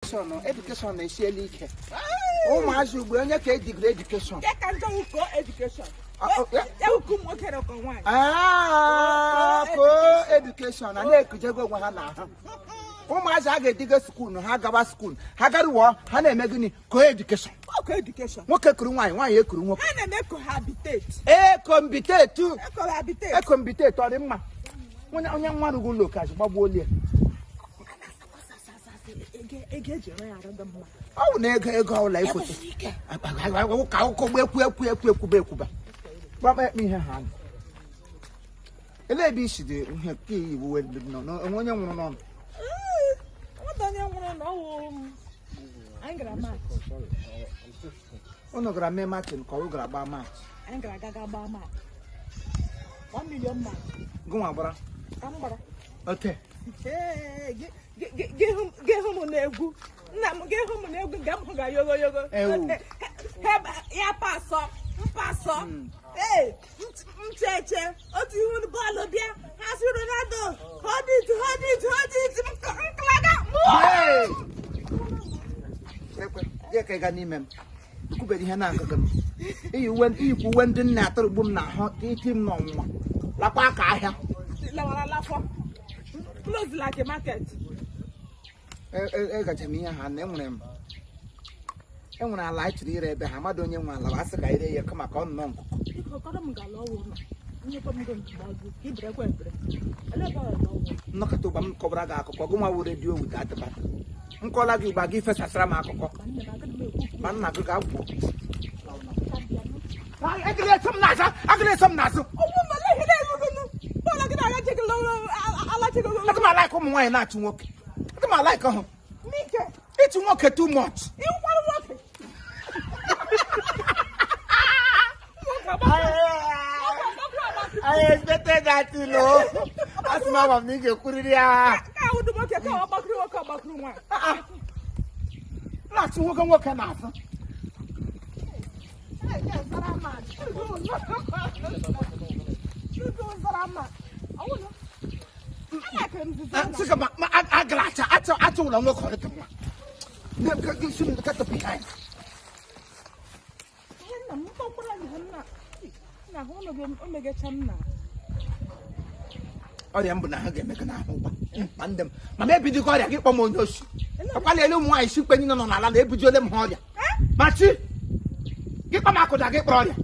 Education, education na-esiela ike. Ụmụazị ugbu a, onye ka edigiri education? Ya ka njọ wụ co-education. Ah, oh, yeah. Ya wụ ụmụ nwoke na ụkọ nwaanyị. Ah, co-education a na-ekujego onwe ha n'ahụ. Ụmụazị a ga-ediga school, ha gawa school, ha garuo, ha na-eme gịnị? Co-education. Ọ co-education. Nwoke kuru nwaanyị, nwaanyị ekuru nwoke. Ha na-eme cohabitate. Ekombitetu. Cohabitate. Ekombitetu ọ dị mma? Onye nwa rugwu ụlọ okazi gbagbuo olie. Ego eji ere ya arụ dị mma. Ọ bụ na ego ọbụla ifoto ka akụkọ gba ekwu ekwu ekwu ekwuba ekwuba gbakpa ekpe ihe ha nọ. Elee ebe isi dị ihe ka iyi uwe nọ onwe onye nwụrụ n'ọnụ? Nwata onye nwụrụ na ọwụ anyị gara match. Unu gara mee marching ka ọ gara gbaa match? Anyị gara aga gbaa match. 1 million match. Gụnwa gbara? Ka m gbara. Ote. Ee, gị hụ m n'egwu. Nna m, gị hụ m n'egwu nga m hụ ga yogo yogo. Ewu. Ya pasọ, mpasọ. Ee, ncheche, otu ihu bọọlụ bịa, ha sị Ronaldo, hold it, hold it, hold it, nklaga. Hey! Ekwe, gị ka ị ga n'ime m ikwubere ihe na-agụgụ m iyikwa uwe ndị nna atụrụgbu m n'ahụ iti m n'ọnwụnwa lakwa aka ahịa. Lawara lafọ. Close like a market. Egaje m ihe ha na enwere ala anyị chọrọ ire ebe ha mmadụ onye nwe ala asị ka ire ya kama ka ọ nọ nkụkụ. Biko, kọrọ m gala ọwụ na. Nyekwa m ego ndụmọdụ ka iberekwa ebere. Elee ebe ọ nọ ọwụ? Nnọkọta ụgba m kọbara gị akụkọ gị nwa wụ redio wute atịbata m kọọla gị ụgba gị fesasara m akụkọ. Ma nne m, agaghị m ekwu. Ma nna gị ga-agwụ. Agịla eso m n'azụ, agịla eso m n'azụ. Ọnwụ m ole ihe na-erugonu. Bọọlụ gị na-alachi gị alachi gị. Adị m a-like ụmụ nwaanyị na-achụ nwoke, adị m a-like hụ N'ike. ịchụ nwoke too much. Ịwụkwara nwoke. Nwoke agbakọ. Nwoke agbakọ agbakọ. I expected that. Asị m ama m na ị ga-ekwurịrị ya. Ka awụdụ nwoke ka ọ gbakụrụ nwoke ọgbakụrụ nwaanyị. Na-achụ nwoke nwoke n'azụ. Ee, nke zara mma. Chugo zara mma. Ọwụ na. Ana m nzuzo na. Sị ka ma agara acha acha acha ụlọ nwoke ọ dị ka nwa. Gị si m get behind. Ihe nna m mkpọmkpọrọ ihe nna. Nna hụ ụlọ gị o megecha m na. Ọrịa mbụ na ha ga-eme gị n'ahụ ụgba ma ndị m ma m ebidogo ọrịa gị kpọ m onye oshi akwala elu ụmụ nwaanyị si mkpenyi nọ n'ala na ebidoole m ha ọrịa ma chi gị kpọ m akụda gị kpọrọ ọrịa.